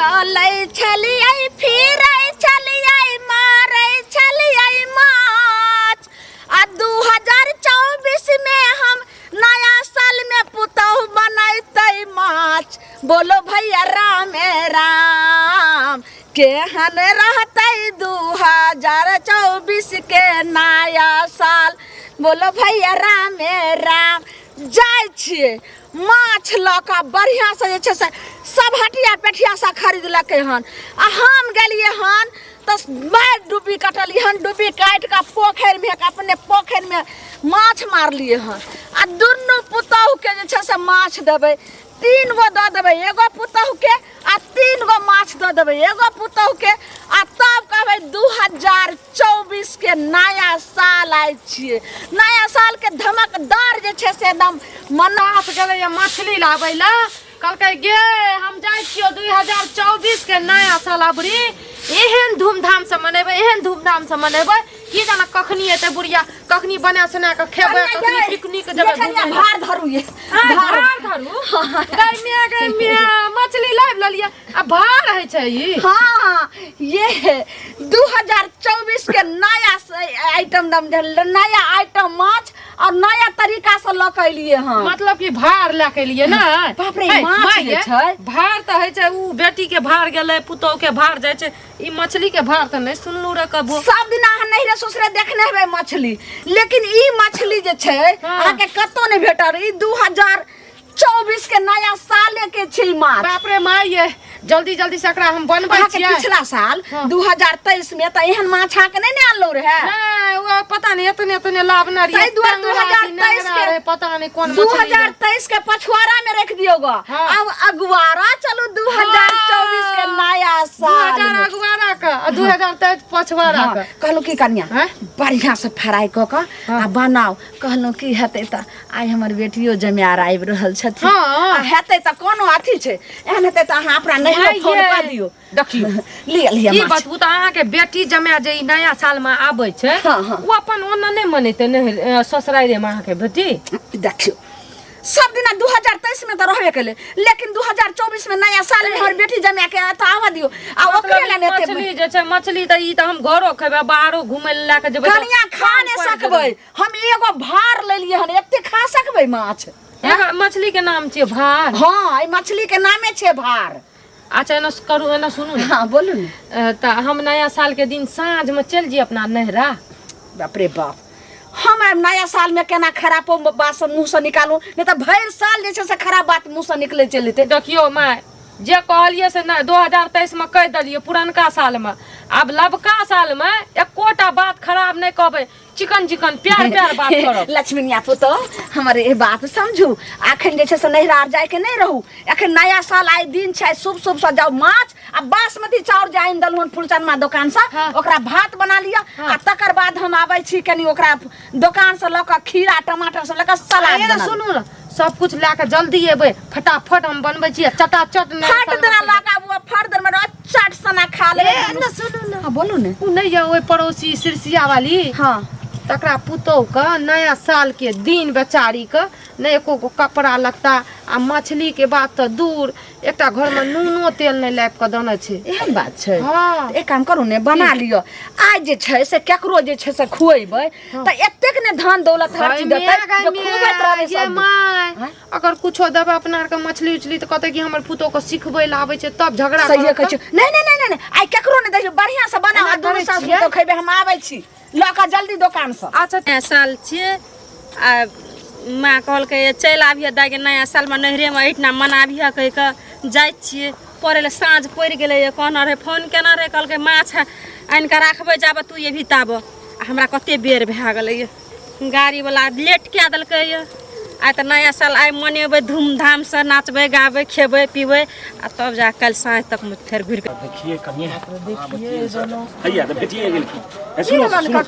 चलै छलियै फिरै छलियै मारै छलियै माछ आ 2024 में हम नया साल में पुतहु बनैतै माछ। बोलो भैया रामे राम, केहन रहतै 2024 के नया साल। बोलो भैया रामे राम। जाइ छियै माछ लऽ कऽ बढ़िआँसँ जे छै से सब हटिया पेठिया से खरीदलकै हन आ हम गेलियै हन तऽ मारि डुब्बी कटलियै हन। डुब्बी काटि कऽ पोखरिमे अपने पोखरिमे माछ मारलियै हन आ दुनू पुतहुके जे छै से माछ देबै। 3 गो दऽ देबै एगो पुतहुके आ 3 गो माछ दऽ देबै एगो पुतहुके आ तब कहबै 2024 के नया साल आयल छियै। नया साल के धमकदार जे छै से एकदम मनास गेलै मछली लाबै लए। कहलकै गे हम जाइ छियौ 2024 के नया साल अबरी एहन धूमधाम से मनेबै, एहन धूमधाम से मनेबै की जाना कखनी एतै बुढ़िया, कखनी बना सोना के खेबै, कखनी पिकनिक जेबै। भार धरू ये भार धरू। गै मिया गै मिया मछली लाबि लेलियै आ भार होइ छै ई। हाँ ये 2024 के नया आइटम नया आइटम माछ और नया तरीका से लऽ के एलियै हन। मतलब कि भार लए के एलियै ने। बाप रे, माछ जे छै। भार तऽ होइ छै उ बेटी के भार गेलै, पुतोह के भार जाइ छै, ई मछली के भार तऽ नहि सुनलू रे कबो। सब दिन अहाँ नहिरे ससुरे देखने हेबै मछली, लेकिन ई मछली जे छै अहाँके कतौ नहि भेटल। ई 2024 के नया साले के छै माछ। बाप रे माय ये जल्दी जल्दी से एकरा हम बनबै छियै। पिछला साल 2023 में तऽ एहन माछ अहाँके नहि ने आनलहुँ रहए। नहि, ओ पता नहि एतने एतने लाभ न रहियै। ताहि दुआरे 2023 के पता नहि कोन 2023 के पछुआरा में रख दियौ ग। अब अगुआरा चलू 2024 के नया साल। 2000 अगुआरा के आ 2023 पछुआरा के। कहलहुँ की कनिया बढ़िया से फ्राई कऽ कऽ आ बनाउ। कहलहुँ की हेतै तऽ आइ हमर बेटियो जमार आबि रहल छथिन। आ हेतै तऽ कोनो अथी छै, एहन हेतै तऽ अहाँ अपना नहिरो फोन कऽ दियौ। देखियौ लिअ लिअ ई बतबू तऽ अहाँके बेटी जमाय जे ई नया साल मे आबै छै ओ अपन ओना नहि मनेतै नहि ससुराइरे मे अहाँके बेटी? देखियौ सब दिना 2023 में तऽ रहबे केलै, लेकिन 2024 में नया साल में हमर बेटी जमाय के तऽ आबऽ दियौ आ ओकरे लए ने मछली जे छै मछली तऽ ई तऽ हम घरो खेबै बाहरो घुमै लए के जेबै। कनिया खा नहि सकबै, हम एगो भार लेलियै हन, एते खा सकबै माछ? मछली के नाम छियै भार। हाँ एहि मछली के नामे छै भार। अच्छा एना करू, एना सुनू ने। हाँ बोलू ने। तऽ हम नया साल के दिन साँझ में चलि जइए अपना नैहरा। बाप रे बाप, हम आब नया साल में केना खरापो बात सब मुँह से निकालू, नहीं तऽ भरि साल जे छै से खराब बात मुँह से निकले चलि जेतै। देखियौ माय जे कहलियै से नहि 2023 में कहि देलियै पुरनका साल में, आब लबका साल में एकोटा बात खराब नहि कहबै, चिकन चिकन प्यार प्यार बात करब। लक्ष्मीनिया पुतोह हमर ई बात समझू, अखन जे छै से नैहरा आर जायके नहि रहू, अखन नया साल आइ दिन छै, शुभ शुभ से जाउ माछ आ बासमती चाउर जे आनि देलहुँ हन फुलचनमा दोकान से ओकरा भात बना लिअ आ तकर बाद हम आबै छी कनि ओकरा दोकान से लऽ कऽ खीरा टमाटर सब लऽ कऽ सलाद बना। सुनू ने सब कुछ लए कऽ जल्दी एबै, फटाफट हम बनबै छियै चटाचट। फट देना लऽ कऽ आबू, फट देना चट सना खा लेबै। सुनू ने। हाँ बोलू ने। ओ नहि यऽ ओहि पड़ोसी सिरसिया वाली, हाँ तकरा पुतोह के नया साल के दिन बेचारी के नहि एको गो कपड़ा लत्ता आ मछली के बात तऽ दूर, एकटा घर में नूनो तेल नहि लाबि कऽ देने छै। एहन बात छै? हाँ। एक काम करू ने बना लिअ, आइ जे छै से केकरो जे छै से खुएबै तऽ एतेक ने धन दौलत हर चीज देतै जे खुएबैत रहबै सब दिन। My अगर कुछो देबै अपना आरके मछली उछली तऽ कहतै कि हमर पुतोह के सिखबै लए आबै छै, तब झगड़ा सहिए कहै छै। नहि नहि नहि नहि आइ केकरो नहि दै, बढ़िआँ से बनाउ आ दुनू सास पुतोह खेबै, हम आबै छी लऽ कऽ जल्दी दोकान से। अच्छा नया साल छियै आ माँ कहलकै चलि आबिहे दाइ नया सालमे नैहरेमे एहिठिना मनाबिहे कहि कऽ जाइ छियै पड़ै लए। साँझ पड़ि गेलैए, कहने रहै फोन केने रहै, कहलकै माछ आनि कऽ राखबै जाबे तू एबही ताबे, आ हमरा कते बेर भए गेलैए, गाड़ीवला लेट कए देलकैए। आइ तऽ नया साल आइ मनेबै धूमधामसँ, नाचबै गाबै खेबै पीबै आ तब जा काल्हि साँझ तकमे फेर घुरि कऽ देखिए कनिया हैया तऽ भेटिए गेलखिन। सुनू सुनू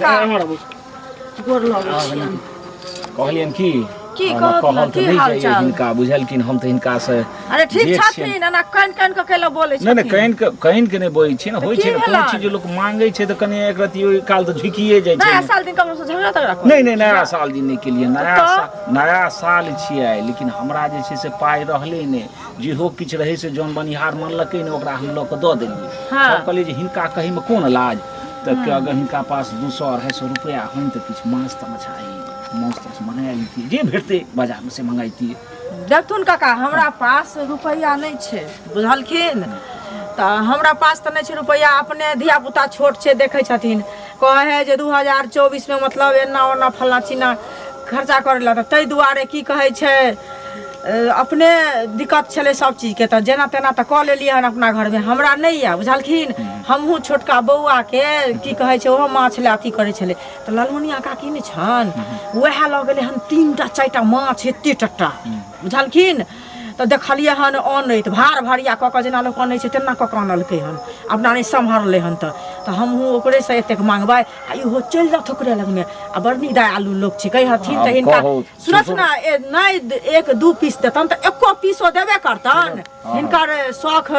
कहलियनि की की हमरा कहत कहल ने, तऽ की नहि हाल जाइए चाल? हिनका बुझलखिन हम तऽ हिनका से अरे ठीक जेठ छथिन, छियनि। एना कानि कानि कऽ कैला बोलै नहि नहि छथिन? कानि कऽ कानि कऽ नहि बजै छियै ने, होइ की छै ने कोनो भेलनि? चीज जे लोक मांगै छै तऽ कनि एक रत्ती ओहि काल तऽ झुकिए जाइ छै नया ने। साल दिन ककरो से झगड़ा तगड़ा करै नहि नहि नया साल दिन नहि केलियै, नया तऽ? साल नया साल छियै आइ, लेकिन हमरा जे छै से पाइ रहलै नहि, जेहो किछु रहै से जौन बनिहार मानलकै ने ओकरा हम लऽ कऽ दऽ देलियै। हाँ। तब कहलियै जे हिनका कहैमे कोन लाज, तऽ के अगर हिनका पास 200-250 रुपया होइन तऽ किछु माछ ताछ आइ माछ ताछ मंगा लैतियै, जे भेटतै बाजारमे से मंगैतियै। देखथुन काका, हमरा पास रुपैआ नहि छै, बुझलखिन? तऽ हमरा पास तऽ नहि छै रुपैआ। अपने धिया पुता छोट छै, देखै छथिन, कहै है जे 2024मे मतलब एना ओना फल्लाँ चिन्ना खर्चा करै लए, तऽ ताहि दुआरे की कहै छै, अपने दिक्कत छलै सब चीजके, तऽ जेना तेना तऽ कऽ लेलियै हन अपना घरमे। हमरा नहि यऽ, बुझलखिन? हमहूँ छोटका बौआके की कहै छै, ओहो माछ लए अथी करै छलै, तऽ ललमुनिया काकी नहि छनि, वएह लऽ गेलै हन 3टा 4टा माछ एते टट्टा, बुझलखिन? तऽ देखलियै हन अनैत, भार भरिया कऽ कऽ जेना लोक अनै छै तेना कऽ कऽ अनलकै हन, अपना नहि सम्हरलै हन। तऽ हमहूँ ओकरेसँ एतेक माँगबै आ इहो चलि जाथु ओकरे लगमे, आ बड़ नीक दयालु लोक छै, कहै हथिन तऽ आब हिनका कहू, सुनत ने, नहि 1-2 पीस देतन तऽ एको पीसो देबे करतन, हिनकर शौख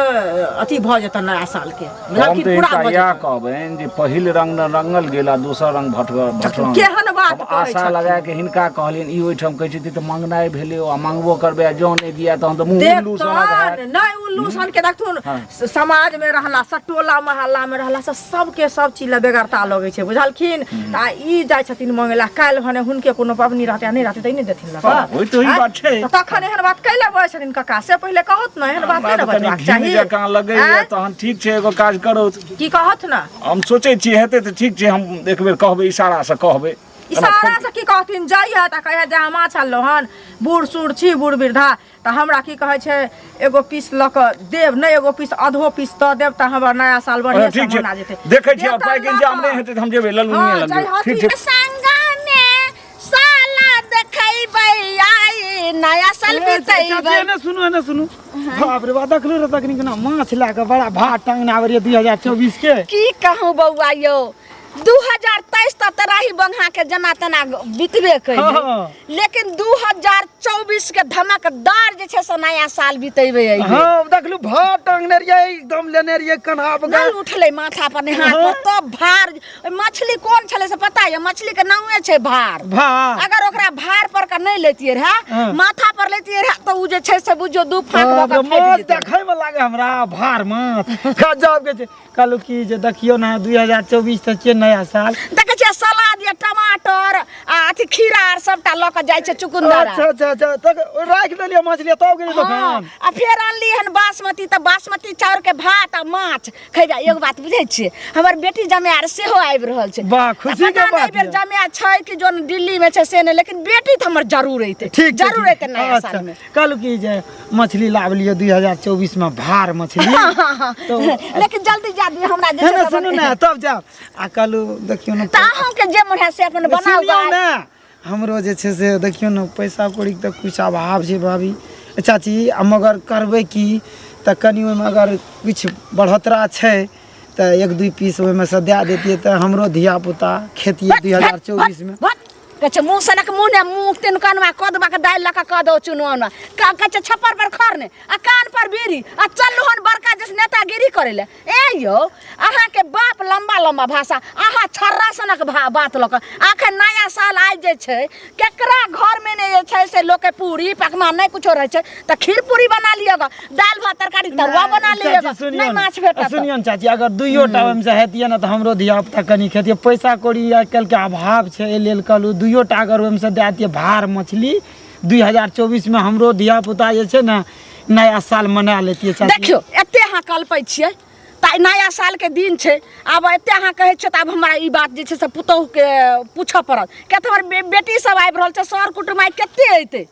अथी भऽ जेतन नया सालके, हम बुझलखिन? तऽ पूरा हिनका भऽ इएह जेतन। कहबनि जे पहिल रंग ने रंगल गेल आ दोसर रंग भटगर भटरंग। केहन बात हम कहै आशा छथिन? लगा के हिनका कहलियनि, ई ओहिठाम कहै छथिन तऽ मंगनाइ भेलै, आ मंगबो करबै आ जँ नहि दिया तहन तऽ मुँह उल्लू सनक हैत। देखतन नहि उल्लू सन के, देखथुन। हाँ। समाज में रहला से, टोला मोहल्ला में रहला से सबके सब चीज लए बेगरता लगै छै, बुझलखिन? तऽ आ ई जाइ छथिन मंगै लए, काल्हि भने हुनके कोनो पबनी रहतै आ नहि रहतै तऽ ई नहि देथिन लऽ कऽ? हाँ, ओहि तऽ ई बात छै। तऽ तखन एहन बात कैले बजै छथिन कका, से पहिले कहत ने, एहन बात नहि ने हमरा तऽ कनि बजबाक घिन चाही। जकाँ लगैया। आँय? तहन ठीक छै, एगो काज करू। की कहत ने? हम सोचै छी हेतै तऽ ठीक छै, हम एक बेर कहबै, इशारासँ कहबै। इशारा से की कहथिन? जइहे तऽ कहिहे जे हम माछ अनलहुँ हन, बूढ़ सूढ़ छी, बूढ़ वृद्धा, तऽ हमरा की कहै छै एगो पीस लऽ कऽ देब, नहि एगो पीस आधो पीस दऽ देब तऽ हमर नया साल बढ़िआँ ठीक से छै मना जेतै। देखै छी, आओर देतन पाइके लऽ इंतजाम कऽ। नहि हेतै तऽ हम जेबै ललमुनिया हाँ, लग। जइहथिन। ठीक छै। संगमे साला देखैबै आई नया साल बितैबै। एने सुनू, एने सुनू। बाप रे बाप, देखलू रे तखनी केना माछ लए कऽ बड़ा भात टांगने आबै रहियै 2024 के। की कहूँ बौआ यौ, 2023 तऽ तराही बंघा के जेना तेना बितबे कैले, हाँ। लेकिन 2024 के धमकदार जे छै से नया साल बितेबै एहि बेर। हाँ, देखलू भात टांगने रहियै, एकदम लेने रहियै कन्हा पर। नहि उठलै माथा पर नहि हाथ पर, तब भार ओहि मछली कोन छलै से पता यऽ? मछली के नामे छै भार। भार। अगर ओकरा भार पर के नहि लेतियै रहे, हाँ। माथा पर लेतियै रहे, तऽ ओ जे छै से बुझियौ दू फाँक भऽ बाप रे, कऽ फाटि माछ जेतै। देखै मे लागे हमरा भार माछ गजब के छै। कहलहुँ कि जे देखियौ ने, 2024 तऽ छियै नया साल। देखै छियै सलाद या टमाटर आ अथी खीरा आर सबटा लऽ कऽ जाइ छै चुकुन्दर आर। अच्छा अच्छा अच्छा, तक राखि देलियै मछली तब गेलियै हाँ, दोकान। आ फेर अनली हन बासमती, तऽ बासमती चाउर के भात आ माछ खैबा। एगो बात बुझै छियै, हमर बेटी जमाय आर सेहो आबि रहल छै। वाह, खुशी के पता नहि बात एहि बेर यऽ। जमाय छै कि जोन दिल्ली में छै से नहि, लेकिन बेटी तऽ हमर जरूर अयतै। ठीक छै, जरूर ठीक। अयतै नया अच्छा, साल में। कहलहुँ कि जे मछली लाब लियौ 2024 में भार मछली तो लेकिन जल्दी जा दियौ हमरा जे है छै ने से सुनू ने, तब जायब। आ कहलहुँ देखियौ ने, तऽ अहूँके जे मन है से अपन बनाउ। सुनियौ गाय। ने, हमरो जे छै से देखियौ ने, पैसा कौड़ीके तऽ किछु अभाव छै भाभी चाची, आ मगर करबै की, तऽ कनि ओहिमे अगर किछु बढ़ोतरा छै तऽ 1-2 पीस ओहिमे सँ दए दैतियै तऽ हमरो धिया पुता खेतियै 2024 मे। भट कहै छै मुँह सनक मुँह ने मुँह तीन कनवा कदवा के दालि लऽ कऽ कऽ दौ चुनौना। कहै छै छप्पर पर खर ने आ कान पर बीड़ी आ चलू हन बड़का जैसे नेतागिरी करै लए। ए यौ, अहाँके बाप लम्बा लम्बा भाषा, अहाँ छर्रा सनक बात लऽ कऽ। आखिर नया साल आइ जे छै, केकरा घरमे नहि जे छै से लोकके पूरी पकवान नहि कुछो रहै छै तऽ खीर पूरी बना लिअ गऽ, दालि भात तरकारी तरुआ बना लिअ चाची गऽ, सुनियौ नहि ने, माछ भेटत तऽ। सुनियौ ने चाची, अगर दुइयो टा ओहिमे से हेतियै ने तऽ हमरो धिया पुता कनि खेतियै। पैसा कौड़ी आइ काल्हिके अभाव छै, एहि लेल कहलहुँ दुइयो टा अगर ओहिमे से दए दियै भार मछली 2024 मे, हमरो धिया पुता जे छै ने नया साल मना लेतियै चाची। देखियौ, एते अहाँ कलपै छियै तऽ नया सालके दिन छै, आब एते अहाँ कहै छियै तऽ आब हमरा ई बात जे छै से पुतोहुके पूछऽ पड़त, किया तऽ हमर बेटी सब आबि रहल छै, सर कुटुम्ब आइ कते अयतै।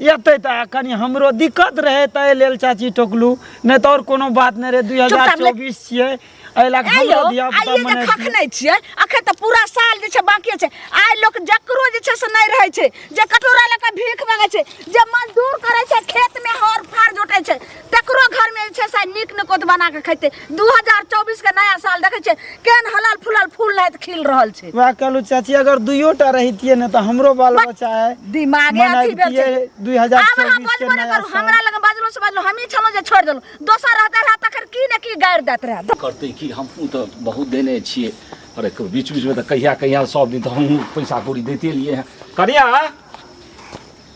एतै तऽ कनि हमरो दिक्कत रहै ताहि लेल चाची टोकलू, नहि तऽ आओर कोनो बात नहि रहै। 2024 छियै, एहि लए कऽ ए यौ, हमरो धिया पुता आइए जे मनेतियै। खखनै छियै, अखन तऽ पूरा साल जे छै बाँकी छै। आइ लोक जकरो जे छै से नहि रहै छै, जे कटोरा लऽ कऽ भीख मांगै छै, जे मजदूर करै छै, खेतमे हर फाड़ जोतै छै, तकरो घरमे जे छै से नीक निकोत बना कऽ खेतै। 2024 के नया साल देखै छियै केहन हलल फुलल फूल नाहित खिल रहल छै। वएह कहलहुँ चाची, अगर दुइयो टा रहितियै ने तऽ हमरो बाल बच्चा है दिमागे अथी भेल छै। मनैबतियै 2024 आब अहाँ के बजबो नहि नया करू साल। हमरा लग बजलो से बजलो, हमही छलहुँ जे छोड़ि देलहुँ, दोसर रहते रहे तखन की ने की गारि दैत रहे। करतै की, हमहूँ तऽ बहुत देने छियै। अरे बीच बीचमे तऽ कहिया कहिया सब दिन तऽ हमहूँ पैसा कौड़ी दैते एलियै हँ। कनिया,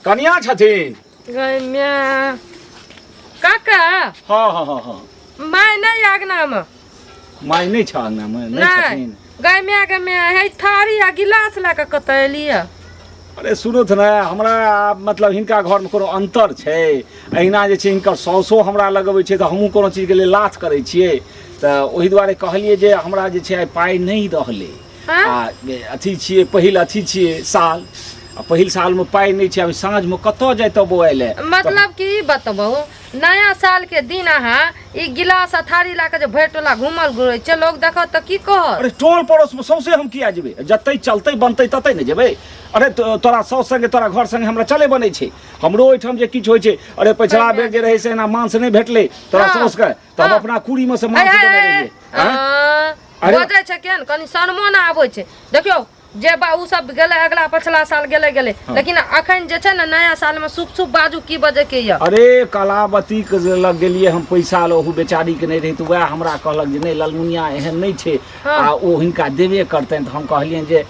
कनिया छथिन? गै माय, काका। हाँ हाँ हाँ हाँ। माय नहि अङ्गनामे। माय नहि छ अङ्गनामे? नहि छथिन। गाय माय गे माय, हे थारी आ गिलास लए कऽ कतऽ एलियै? अरे सुनू तऽ ने, हमरा मतलब हिनका घरमे कोनो अन्तर छै? एहिना जे छै हिनकर साउसो हमरा लग अबै छै तऽ हमहूँ कोनो चीजके लेल लाथ करै छियै, तऽ ओहि दुआरे कहलियै जे हमरा जे छै आइ पाइ नहि रहलै। आ अथी छियै, पहिल अथी छियै साल, आ पहिल सालमे पाइ नहि छै, आब साँझमे कतऽ जैतऽ बौआइ लए? मतलब कि ई बतबू, नया साल के दिन अहाँ ई गिलास आ थारी लए कऽ जे भरि टोला घूमल घुरै छै, लोग देखत तऽ की कहत? अरे टोल पड़ोसमे सौंसे हम किया जेबै? जतै चलतै बनतै ततै ने जेबै। अरे तोरा साउस संगे तोरा घर संगे हमरा चले बनै छै, हमरो ओहिठाम जे किछु होइ छै। अरे पछिला बेर जे रहै से एना मांस नहि भेटलै तोरा साउसके, तऽ हम अपना कुरीमे से मांस देने रहियै। अरे बजै छै केहन, कनि शर्मो ने आबै छै। देखियौ जे बा उ सब गेलै अगला पछला साल गेलै गेलै, लेकिन अखन जे छै ने नया साल में शुभ शुभ बाजू, की बजै के यऽ? अरे कलावती के जे लग गेलियै हम पैसा लऽ, ओहू बेचारी के नहि रहै, तऽ वएह हमरा कहलक जे नहि ललमुनिया एहन नहि छै आ ओ हिनका देबे करतनि। तऽ हम कहलियनि जे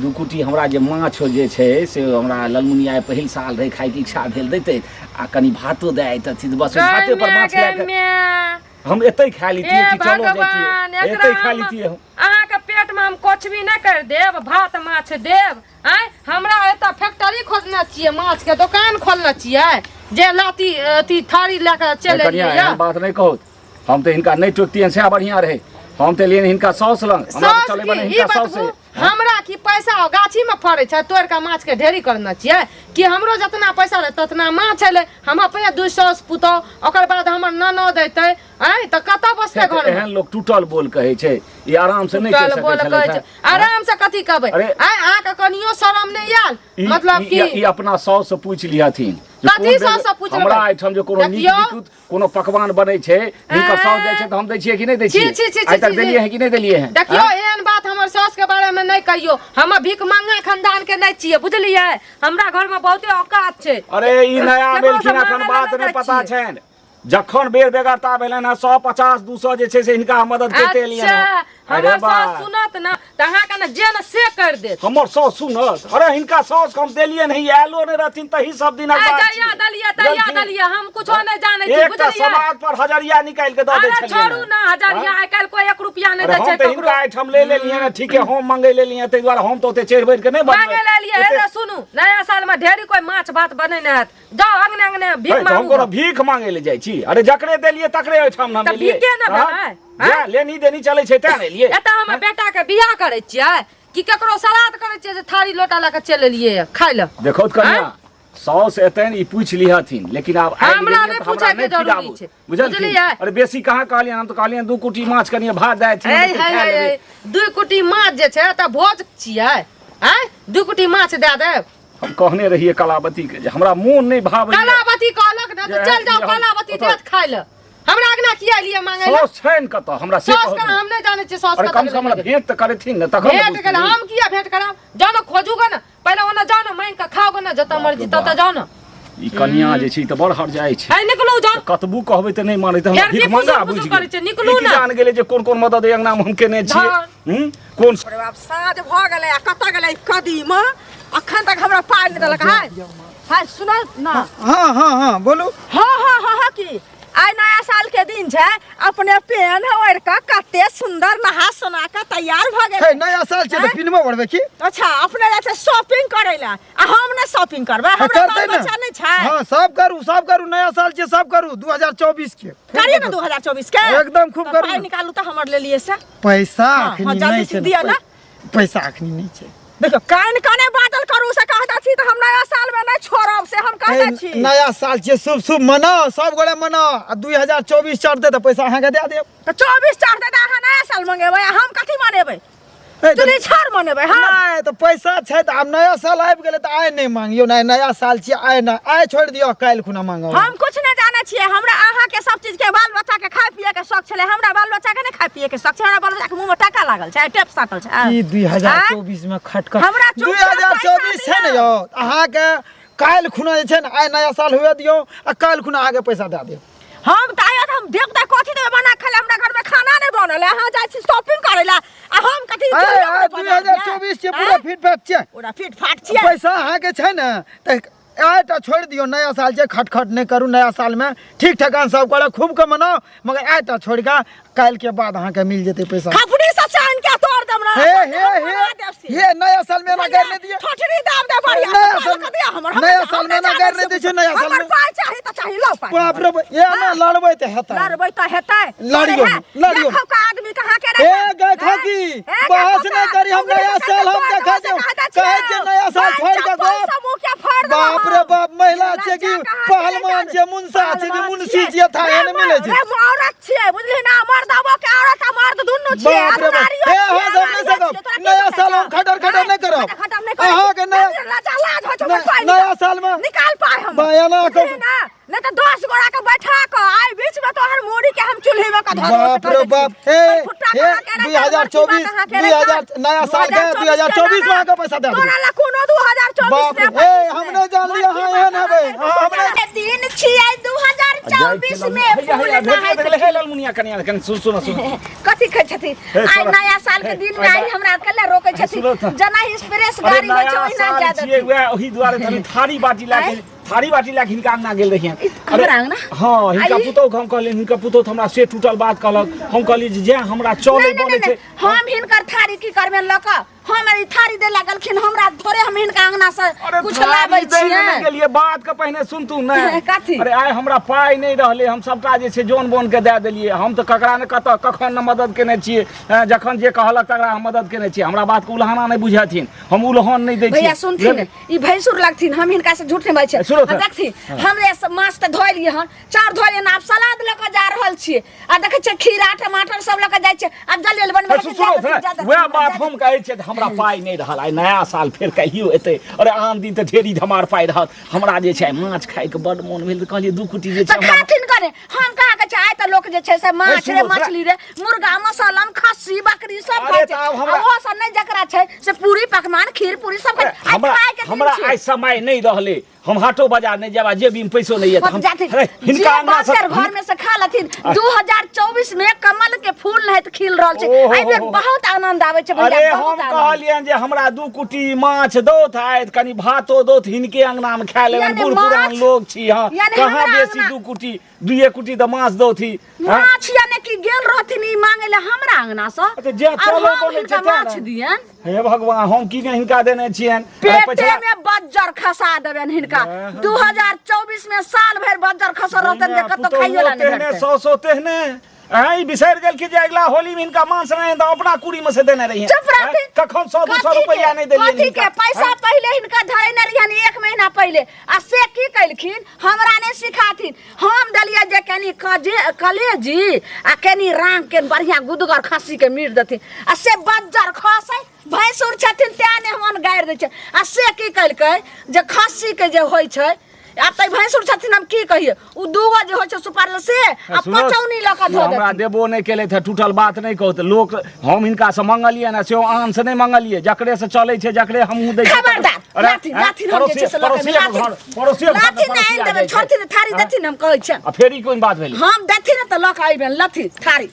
दू कुटी हमरा जे माछ जे छै से हमरा ललमुनिया पहिल साल रहै, खायके इच्छा भेल, दैतै आ कनि भातो दए अइतथिन, बस ओहि भाते पर माछ लए कऽ हम एतै खा लितियै हे कि चलो भगवान, जैतियै, एकरा एतै खा हम लितियै हम। अहाँके पेट में हम कछबी नहि कर देब, भात माछ देब। आँय, हमरा एतऽ फैक्ट्री खोजने छियै, माछ के दोकान खोलने छियै, जे लाती अथी थारी लए कऽ चलि कनिया, एलियै। एहन बात नहि कहू, हम तऽ हिनका नहि टोकतियनि सएह बढ़िआँ रहै। हम तऽ एलियनि हिनका साउस लग, हमरा तऽ साउस चलै की बने ई हिनका साउस। बतबू, हमरा की पैसा गाछी में फड़ै छै तोड़ि कऽ माछ के ढेरी करने छियै कि हमरो जितना पैसा रहै ततना माछ एलै, हम अपने दू साउस पुतोह, ओकर बाद हमर ननद अयतै, आँय तऽ कतऽ बसतै घर में? एहन लोक टूटल बोल कहै छै, ई आराम से नहि टूटल कहि सकै बोल छलै। कहै छै, आराम से कथी कहबै? अरे- आँय, अहाँके कनियो शरम नहि आयल? मतलब कि ई अपना साउस से पूछि लिहथिन जे कथी कोन बेर साउस से पूछि हमरा लेबै? एहिठाम जे कोनो नीक देखियौ। निकुत कोनो पकवान बनै छै, हिनकर साउस जाइ छै तऽ हम दै छियै कि नहि दै छी, छियै? छी, छी, आइ तक छी, देलियै हैं कि नहि देलियै हैं? देखियौ, एहन बात हमर साउस के बारे में नहि कहियौ। हम भीख मंगा खानदान के नहि छियै, बुझलियै? हमरा घर में बहुते औकात छै। अरे ई नया केकरो से भेलखिन, एखन मांगऽ बात लए नहि नहि पता जाइ छियै। छनि। जखन बेर बेगरता भेलनि हँ, 150 200 जे छै से हिनका हम मदद करिते एलियनि हँ। अच्छा, अरे हमर बा। सास सुनत ने तऽ अहाँके ने जे ने से कर देत। हमर साउस सुनत? अरे हिनका साउस के हम देलियै नहीं, आयलो नहीं रहथिन तही सब दिनक आइ बात जहिया छियै। देलियै तहिया बुझलखिन? देलियै, हम कुछो नहि जानै छी, एकटा बुझलियै? समाज पर हजरिया निकालि के दऽ दै अरे छलियै। छोड़ू ने हजरिया, आइ काल्हि कोइ एक रुपया नहि अरे दै हम छै तऽ ककरो। हिनका एहिठाम ले लेलियै ने, ठीके हम मंगै लेलियै, ताहि दुआरे हम तऽ ओते चढ़ि बढ़ि के नहि बनबै। मांगे ले लियै। हे सुनू, नया साल में ढेरी कोइ माछ भात बनेने हैत, जाउ अंगने अंगने भीख हे, तऽ हम मांगू। कोनो भीख मांगे ले जाइ छी? अरे जकरे देलियै तकरे ओहिठाम हम तऽ एलियै। भीखे ने हाँ? भेलै, जा, लेनी देनी चलै छै तें ने एलियै। एतऽ हमर बेटा के बियाह करै छियै कि ककरो श्राद्ध करै छियै जे थारी लोटा लऽ कऽ चलि एलियै खाय लए? देखौ तऽ कनिया, साउस एतनि ई पूछि लिहथिन, लेकिन आब आबि हमरा गेलियै नहि तऽ हमरा पूछैके नहि जरूरी खिलाबू। छै, बुझलखिन? बुझलियै? अरे बेसी कहाँ कहलियनि, हम तऽ कहलियनि दू कुटी माछ कनिये भात दए देथिन, हे हम तऽ हे खा हे लेबै। हे, दू कुटी माछ जे छै तऽ भोज छियै? आँय, दू कुटी माछ दए देब? हम कहने रहियै कलावती के जे हमरा मोन नहि भावैए। कलावती कहलक ने तऽ जे चलि जाउ, हम कलावती ओतऽ- देत खाय लए। हमरा अंगना किया एलियै मांगै लए? साउस छनि कतऽ हमरा से साउस कहू के ने। हम नहि जानै छियै साउस अरे कतऽ कम से कम हमरा गेलै। भेंट तऽ करथिन ने तखन ने भेंट गेल बुझथिन। हम किया भेंट करब? जाउ ने खोजू गे ने पहिले, ओने जाउ ने मांगि कऽ खाउ गे ने, जतऽ मर्जी ततऽ जाउ ने। ई कनिया जे छै ई तऽ बड़ हरजाइ छै। है निकलू जाउ। कतबू कहबै तऽ नहि मानै, तऽ हमरा फेर की भीख मंगा फुसुर बुझि फुसुर गेल। करै छै? निकलू ई की ने। जान गेलै जे कोन कोन मदद एहि अंगना मे हम केने छियै। धन। कोन अरे बाप, साँझ भऽ गेलै आ कतऽ गेलै ई कदीमा? अखन तक हमरा पाइ नहि देलक। हाय हाय, सुनल ना? हाँ हाँ हाँ, बोलू। हाँ हाँ हाँ हाँ, की आइ नया साल के दिन छै, अपने पेन ओढ़ कऽ कते सुंदर नहा सोना कऽ तैयार भऽ गेल। हे, नया साल छै तऽ पिनबो बढ़बै की? अच्छा, अपने जाइ छै शॉपिंग करै लए आ हम नहि शॉपिंग करबै? हमरा करतै बाल ने। बच्चा नहि छै? हाँ, सब करू, सब करू, नया साल छै, सब करू। 2024 के खूब करिए ने। करू। 2024 के एकदम खूब तऽ करू पाइ ने। निकालू तऽ हमर लेलिए से पैसा हाँ, अखनी हाँ, जल्दी नहि से छै ने, दिअ ने। पैसा अखनी नहि छै। देखियौ, कान काने बादल करू से कहता छी तऽ हम नया साल में नहि छोड़ब, से हम कहता ए, छी। नया साल छै, शुभ शुभ मनाओ, सब गोरे मनाओ आ 2024 चढ़तै तऽ पैसा अहाँके दए देब। तऽ 24 चढ़तै तऽ अहाँ नया साल मंगेबै आ हम कथी मनेबै? ए, तऽ- चुनी छाड़ मनेबै हम? नहि तऽ पैसा छै तऽ आब नया साल आबि गेलै तऽ आइ नहि मांगियौ ने, आइ नया साल छियै, आइ नहि, आइ छोड़ि दियौ, काल्हि खुना मांगब। हम कुछ नहि जानै छियै। हमरा अहाँके सब चीज के बाल बच्चा के खाय पिए के शौक छलै, हमरा बाल बच्चा के नहि खाय पिए के शौक छै? हमरा बाल बच्चा के मुंह में टाका लागल छै, टेप साटल छै। ई 2024 में खटखट हमरा चुपचाप 2024 पैसा छै ने दिअ। यौ, अहाँके काल्हि खुना जे छै ने, आइ नया साल हुए दियौ आ काल्हि खुना अहाँके पैसा दए देब। हम तऽ आइ हम देब तऽ कथी देबै बना खाय लए? हमरा घर में खाना नहि बनल है, अहाँ जाइ छी शॉपिंग करै लए आ हम कथी आइ चूल्हा आइ पर बना 2024 छै, पूरा आँय? फिट फाट छै। पूरा फिट फाट छियै। पैसा अहाँके छै ने तऽ आइटा छोड़ि दियौ नया साल छै खटखट नहि करू नया सालमे ठीक ठेकान सब करब खूब के मनाउ मगर आइटा छोड़ि कऽ काल्हिके बाद अहाँके मिल जेतै पैसा खपड़ी से चान के तोड़ देम ना हे हे हे हे नया साल में एना गारि नहि दिअ ठोठरी दाब दे बढ़िया नया से साल पाइ दिया हमर नया साल में एना गारि नहि दै छै नया साल हमर में पाइ चाही तऽ चाही लौ पाइ बाप रे बाप, एना लड़बै तऽ हेतै लड़बै तऽ हेतै लड़ियौ, लड़ियौ। देखौ का आदमी कहाँ के ए गाय खाकी बहस नहि करी हम नया साल हम देखै छियौ कहै छियै नया साल छोड़ि कऽ गप बाप रे बाप महिला छै कि पहलवान छै मुंसा छै कि मुंशी छियै थाहे नहि मिलै छै रे औरत छियै बुझली ना मर्दबो के औरत आ मर्द दुनू छियै बाप रे बाप ए अहाँ सब नहि सकब नया साल हम खटर खटर नहि करब अहाँके नया नया साल में निकाल पाए हम बयाना बुझली ना नहीं तो 10 गोरा के बैठा के आई बीच में तोहर मुड़ी के हम चूल्ही में के धर बाप रे बाप ए ए 2024 2000 नया साल के 2024 में अहाँके पैसा दे देबै तोरा ला कोनो 2024 बाप में रे ए हम नहि जानलियै अहाँ एहन हेबै अहाँ हम नहि दिन छियै 2024 में हैया, फूल हैया, भेट नहाइत गेलै, हे लालमुनिया कनिया कनि सुन सुन सुन कथी खाइ छथिन हे, आइ छोड़ा। नया साल के हे, दिन में आइ आइ हमरा कल्ला रोकै छथिन सुनो तऽ। जेना स्प्रेस अरे गाड़ी होइ छै नया ओहिना साल जा छियै देथिन वएह ओहि दुआरे तनी थारी बाटी लए के थारी बाटी लए के हिनका अंगना गेल रहियनि हमरा अंगना? हँ हिनका आई? पुतोहु के हम कहलियनि हिनका पुतोहु तऽ हमरा से टूटल बात कहलक हम कहलियै जे जैं हमरा चलै नहि, नहि, बनै नहि, छै हम हिनकर थारी की करबेन लऽ कऽ हम ई थारी दे लगलखिन हमरा थोड़े हम हिनका अंगना से अरे कुछ थारी लाबै दै लए नहि छियै गेलियै बात के पहिने सुनतू ने कथी? अरे आइ हमरा पाइ नहि रहलै हम सबटा जे छै जोन बोन के दए देलियै हम तऽ ककरा ने कतऽ कखन ने मदद केने छियै हैं, जखन जे कहलक तकरा हम मदद केने छियै हमरा बात के उल्हाना नहि बुझथिन हम उल्हान नहि दै भैया छियै सुनथिन ई भैंसुर लगथिन हम हिनका से झूठ नहीं बाजै ए, सुनो छियै तऽ। देखथिन हमरे से माछ तऽ धोइ लियै हन चाउर धोइ लियै हन आब सलाद लऽ कऽ जा रहल छियै आ देखै छियै खीरा टमाटर सब लऽ कऽ जाइ छियै आब जल्दी जल्दी बनबै सुनो वएह बात हम कहै छियै तऽ हमरा पाइ नहि रहल आइ नया साल फेर कहियो एतै अरे आन दिन तऽ ढेरी धमार पाइ रहत हमरा जे छै माछ खाइके बड्ड मोन भेल तऽ कहलियै दू कुटी जे छै तऽ खाथिन कने हम कहाँ कहै छियै आइ तऽ लोक जे छै से माछ रे सुनो, मछली रे मुर्गा मसलम खस्सी बकरी सब अरे खाइ छै तऽ आब हमरा- आ ओहो सब नहि जकरा छै से पूरी पकवान खीर पूरी सब खाइ छै। आइ हमरा खाइके दिन हमरा छियै। आइ समय नहि रहलै हम हाटो बाजार नहि जायब आ जेबीमे पैसो नहि यऽ तऽ हम जाथिन अरे, जे हिनका अंगना से बाकर घर में से खा लथिन 2024 में कमल के फूल नहीं तऽ खिल रहल छै ओहो एहि बेर हो। बहुत आनंद आबै छै भैया अरे बहुत हम आनंद। कहलियनि जे हमरा दू कुटी माछ दौथ आयत कनि भातो दौथ हिनके अंगना में खा लेबनि यानी बूढ़ पुरान माछ- लोग छी हँ यानी कहाँ हमरा बेसी अंगना- दू कुटी दुइए कुटी तऽ माछ दौथी हँ? माछ यानी कि गेल रहथिन ई मांगे ले हमरा अंगना से अच्छा, जे और चलै हम बनै हिनका छै तें माछ ने। दियन हे भगवान हम की ने हिनका देने छियनि अरे पेटे पछिला में बज्जर खसा देबनि हिनका 2024 में साल भरि बज्जर खसल रहतनि जे कतौ खाइयो ला नहि तेहने भेटतै सौ सौ तेहने आँय बिसरि गेलखिन जे अगिला होली में हिनका मांस नहि तऽ अपना कुड़ी में से देने रहियै चुप रहथिन। कखन सौ दू सौ कथी के- रुपैआ नहि देलियनि कथी के हिनका पैसा पहिले हिनका धरेने रहियनि एक महीना पहिले आ से की केलखिन हमरा नहि सिखाथिन हम देलियै जे कनि कजे कलेजी आ कनि रांग के बढ़िया गुदगर खस्सी के मीट देथिन आ से बज्जर खसै भैंसुर छथिन तें नहि हम गारि दै छै आ से की केलकै जे खस्सी के जे होइ छै आब तऽ भैंसुर छथिन हम की कहियै ओ दूगो जे होइ छै सुपारी से आ सुनो, पचौनी लऽ कऽ धऽ हमरा देथिन देबो नहि केलथि हँ टूटल बात नहि कहू तऽ लोक हम हिनकासँ मंगलियै ने सेहो आन से नहि मंगलियै जकरे से चलै छै जकरे हमहूँ दै छियै खबरदार अरे, लाथी आँय, लाथी हम जे छै से लऽ के पड़ोसिए लाथी घर पड़ोसिए घर लाथी नहि आनि देबै छोड़थिन थारी देथिन हम कहै छियनि आ फेर ई कोन बात भेलै हम देथिन ने तऽ लऽ कऽ अयबनि लथी थारी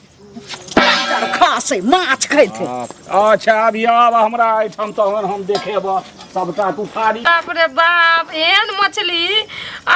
खसै माछ खैथिन अच्छा अभी आब हमरा एहिठाम तहन हम देखेब सबटा तू थारी बाप रे बाप एहन मछली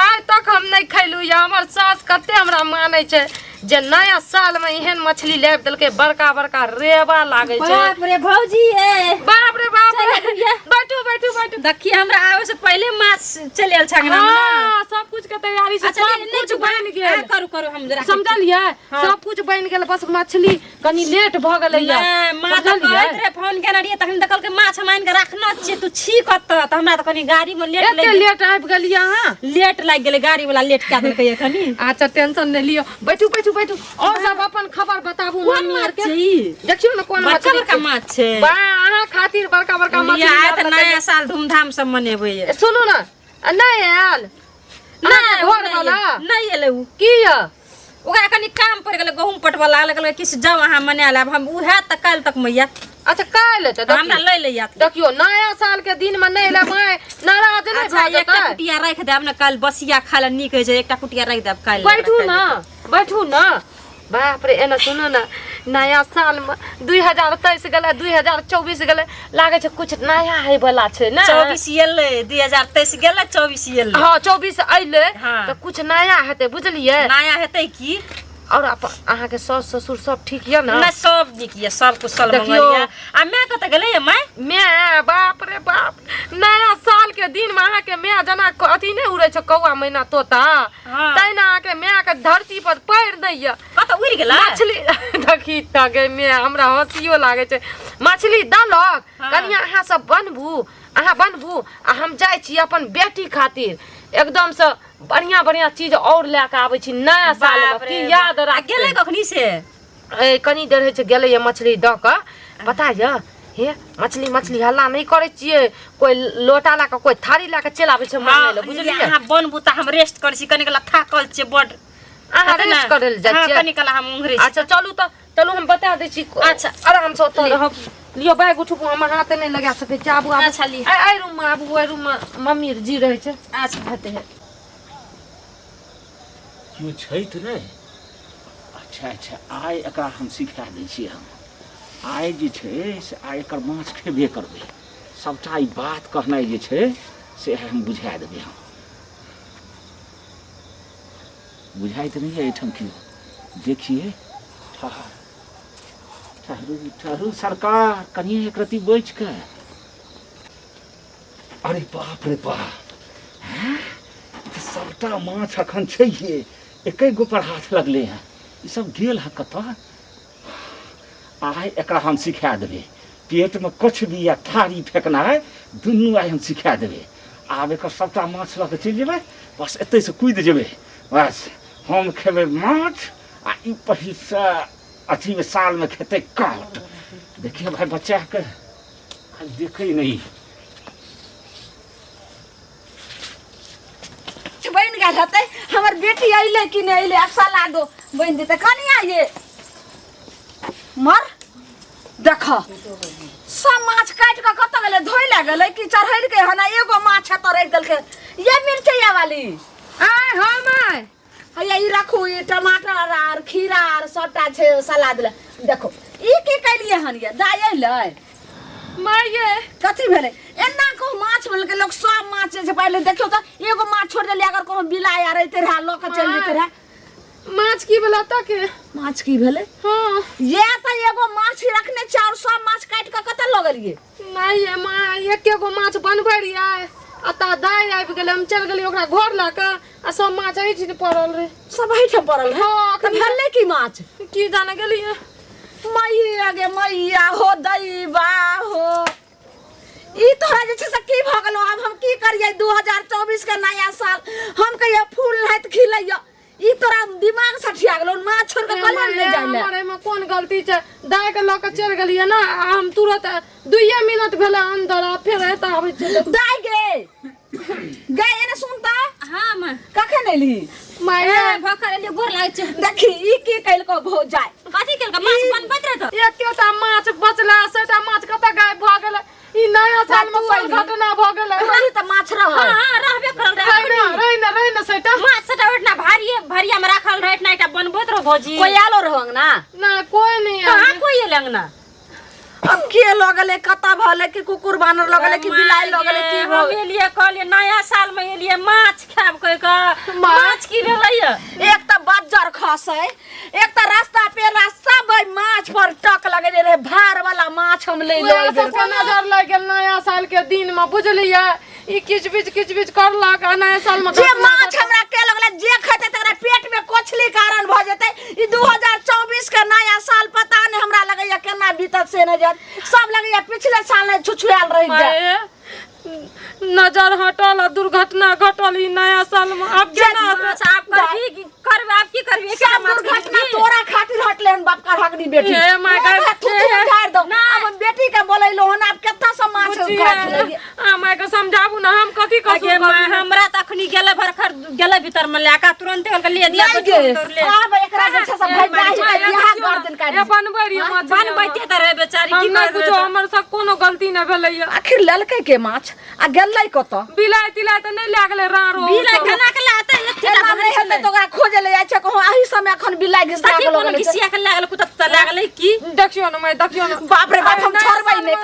आइ तक हम नहि खैलहुँ यऽ हमर सास कते हमरा मानै छै जे नया साल में एहन मछली लाबि देलकै बड़का बड़का रेबा लागै छै बाप रे भौजी ए बाप रे बाप रे चल भैया। बैठू बैठू बैठू देखिए हमरा आवे से पहले माछ चलि आयल छै अंगना में ना। हाँ सब कुछ के तैयारी छै अच्छा सब नहीं कुछ बनि गेल हाँ, करू करू हम जरा समझलियै सब कुछ बनि गेल बस मछली कनी लेट भऽ गेलै नहि, माँ तऽ कहैत रहे फोन केने रहियै तखन तऽ कहलकै माछ हम आनि कऽ राखने छियै तू छी कतऽ तऽ हमरा तऽ कनी गाड़ी मे लेट एते लागि लेट आबि गेलियै अहाँ लेट लागि गेलै गाड़ी वाला लेट कए देलकै यऽ कनी अच्छा टेंशन नहि लिअ बैठू बैठू बैठू और सब अपन खबर बताबू कोन मम्मी माछ आर के छै ई? देखियौ ने कोन बड़का मछली बड़का माछ छै बा अहाँ खातिर बड़का बड़का मछली लिअ, आइ तऽ लाबलकै। नया साल धूमधाम से मनेबै यऽ। सुनू ने आ नहि आयल नहि अहाँके ओ घर नहि वाला एलै। नहि एलै उ की यऽ ओकरा कनी काम पड़ि गेलै गहूँम पटबऽ लागल कहलकै किछु जाउ अहाँ मना लेब हम उएह तऽ काल्हि तक मैया अच्छा काल्हि एतै हमरा देखियौ लै ले आयत देखियौ नया साल के दिन में नहि एलै माय नाराज नहि अच्छा भऽ एकटा जेतै कुटिया राखि देब ने काल्हि बसिया खाय लए नीक होइ छै एकटा कुटिया राखि देब काल्हि बैठू ने बैठू ने बाप रे, एना सुनू ने, नया सालमे 2023 गेलै, 2024 गेलै, लागै छै कुछ नया होइवला छै ने। 24 एलै, 2023 गेलै, 24 एलै। हँ, 24 अयलै। हाँ। तऽ कुछ नया हेतै, बुझलियै? नया हेतै की। और अहाँके सास ससुर सब ठीक यऽ ने? नहि, सब नीक यऽ, सब कुशल देखियौ। मंगल यऽ। आ माय कतऽ गेलै यऽ माय? माय, बाप रे बाप, नया साल के दिन में अहाँके माय जेना अथी नहि उड़ै छै, कौआ मैना तोता, हाँ। तहिना अहाँके माय के धरती पर पैर नहि यऽ। कतऽ उड़ि गेलै? मछली देखी तऽ गे माय, हमरा हँसियो लागै छै। मछली देलक। हाँ। कनिया, अहाँ सब बनबू, अहाँ बनबू आ हम जाइ छी अपन बेटी खातिर एकदमसँ बढ़िया बढ़िया चीज और लए कऽ आबै छी नया साल में। बाप रे की याद बाप। आ राखतै? गेलै कखनी से? ए, कनी देर होइ छै गेलै ये मछली दऽ कऽ। पता यऽ हे, मछली मछली हल्ला नहि करै छियै, कोइ लोटा लए कऽ, कोइ थारी लए कऽ चलि आबै छै मांगै लए, बुझलियै? अहाँ बनबू तऽ हम रेस्ट करै छी, कनी काल थाकल छियै बड। अहाँ हेतै ने? रेस्ट करै लए जाइ हाँ, छियै? कनी काल हम ओंघरै छी। अच्छा चलू तऽ, चलू, हम बता दै छी। अच्छा। आरामसँ ओतऽ रहब। लिअ बैग उठबू, हम हाथ नहि लगा सकै छी। आबू, आबू। अच्छा, लिअ। एहि रूममे आबू, ओहि रूममे मम्मी जी रहै छै। अच्छा, हेतै हेतै। केओ छै तऽ नहि? अच्छा अच्छा, आइ एकरा हम सिखा दै छियै। हम आइ जे छै से आइ एकर माछ खेबे करबै। सभटा ई बात कहनाइ जे छै से हम बुझा देबै। हम बुझाइत नहि यऽ एहिठाम केओ। देखिए, ठहर, ठहरू ठहरू सरकार, कनिए एक रत्ती बचि कऽ। अरे बाप रे बाप, हैं? ई तऽ सभटा माछ अखन छैहे, एकै गो पर हाथ लगलै हँ। ई सब गेल हँ कतऽ? आइ एकरा हम सिखा देबै, पेटमे कछबी आ थारी फेकनाइ दुनू आइ हम सिखा देबै। आब एकर सभटा माछ लऽ कऽ चलि जेबै, बस एतहिसँ कुदि जेबै, बस हम खेबै माछ आ ई पहिलसँ अथीमे सालमे खेतै काँट। देखियौ भाय, बच्चाके आइ देखै नहि। बनि गेल हेतै। हमर बेटी अयलै कि नहि अयलै? आब सलादो बनि जेतै। कनिया ये मर, देख, सब माछ काटि कऽ कतऽ गेलै? धोइ लए गेलै कि चढ़ेलकै हन? आ एगो माछ एतऽ राखि देलकै। ये मिरचैया वाली। आय, हँ माय। हैया ई राखू, ई टमाटर आर खीरा आर सबटा छै सलाद लए। देखो, ई की केलियै हन ये? दाइ अयलै? माय ये। कथी भेलै? एना कहू माछ बोलके लोक सब माछ जे छै पहिले देखियौ तऽ एगो माछ छोड़ि देलियै। अगर कहूँ बिलाइ आर अयतै रहए, लऽ कऽ चलि जेतै रहए। माछ की भेलै तऽ के? माछ की भेलै? हाँ। ये तऽ एगो माछ रखने छियै और सब माछ काटि कऽ कतऽ लऽ गेलियै? नहि ये माँ, एके गो माछ बनबै रहियै आ ता दाइ आबि गेलै, हम चलि गेलियै ओकरा घर लऽ कऽ आ सब माछ एहिठिन पड़ल रहै। सब एहिठाम पड़ल रहै? हाँ, तऽ भेलै की माछ? की जाने गेलियै। मैया गे मैया हो, दैबा हो, ई तोरा जे छै से की भऽ गेलौ? आब हम की करियै? 2024 के नया साल, हम कहियै फूल नाहित खिलैया, ई तोरा दिमाग सठिया गेलौ, माछ छोड़ के कलम नहि जाय ले। हमर एहिमे कोन गलती छै? दाइ के लऽ कऽ चलि गेलियै ने आ हम तुरंत 2 मिनट भेलै अन्दर आ फेर एतऽ आबै छै। दाइ गे, गे, एने सुन तऽ। हाँ माँ। कखन एलही? माय। ए, भखर एलियै, गोर लागै छै। देखी, ई की कलको भौजाइ? कथी केलकै? माछ बनबैत रहै तऽ एकेटा माछ बचला, सेटा माछ कतऽ गायब भऽ गेलै? ई नया साल में तू कोन अयली? घटना भऽ गेलै? तू तऽ माछ रहै। हाँ हाँ, रहबे करल रहै। रहि ने, रहि ने, रहि ने सेटा माछ सेटा ओहिठिना भारिये भरिया में राखल रहै, एहिठिना एकटा बनबैत रहो भौजी। कोई आलो रहो अंगना? ना, कोई नहीं कहाँ आयल। कोई एलै अंगना? अब के लऽ गेलै? कतऽ भले कि कुकुर बानर लऽ गेलै कि बिलाइ लऽ गेलै, की भऽ हम एलियै, कहलियै नया साल में एलियै माछ खायब कहि कऽ, माछ की भेलै ये? एक तऽ बज्जर खसै, एक तऽ रास्ता पेरा सब ओहि माछ पर टक लगेने रहे। भार वाला माछ हम ले वएह सबके नजर लागि गेल नया साल के दिन में, बुझलियै? ई किच बिच किच बिच करलक आ नया साल में जे घटना माछ हमरा के लगलै, जे खेतै तकरा पेट में कोछली कारण भऽ जेतै। ई 2024 के नया साल पता नहि हमरा लगैया केना बीतत से नहि जात। सब लगैया पिछले साल नहि छुछुआयल रहि जाय। माय, नजर हटल आ दुर्घटना घटल ई नया साल में, आब जे केना हेतै? माछ आब करबी की करबी? आब की करबी? एकेटा सब माछ दुर्घटना खैबी? तोरा खातिर हटले हन बाप का हगनी बेटी। हे my God, थुथु हे। झाड़ि दौ। आब हम बेटी के बोलैलो हन, आब केतना सब माछ बुचिया, काटि लैये। आ माय के समझाबू ना, हम कथी कसूर अगे माय, करलियै? हमरा तऽ अखनी गेलै भरखर गेलै भीतर में लए कऽ, तुरंते कहलकै ले दिया। नहि गे, आब एकरा जे छै से ए, भाइ माय, डाहि माय, के बियाह देखियौ कर ना, दिन काटि। ए, बनबै रहियै माछ। बनबैते तऽ रहै बेचारी, हम की नहि करबै कुछो, तऽ? हमर सब कोनो गलती नहि भेलैया। आखिर लेलकै के माछ आ गेलै कतऽ? बिलाइ तिलाइ तऽ नहि लए गेलै रारो? बिलाइ केना के लाते? एना नहि हेतै तऽ ओकरा खोजे ले जाइ छै कहूँ एहि समय एखन बिलाइ घिसका कथी के कोनो लऽ गेलै। घिसिया के लागल कुत्ता लागलै की देखियौ ने माय देखियौ ने बाप रे बाप हम छोड़बै नहि।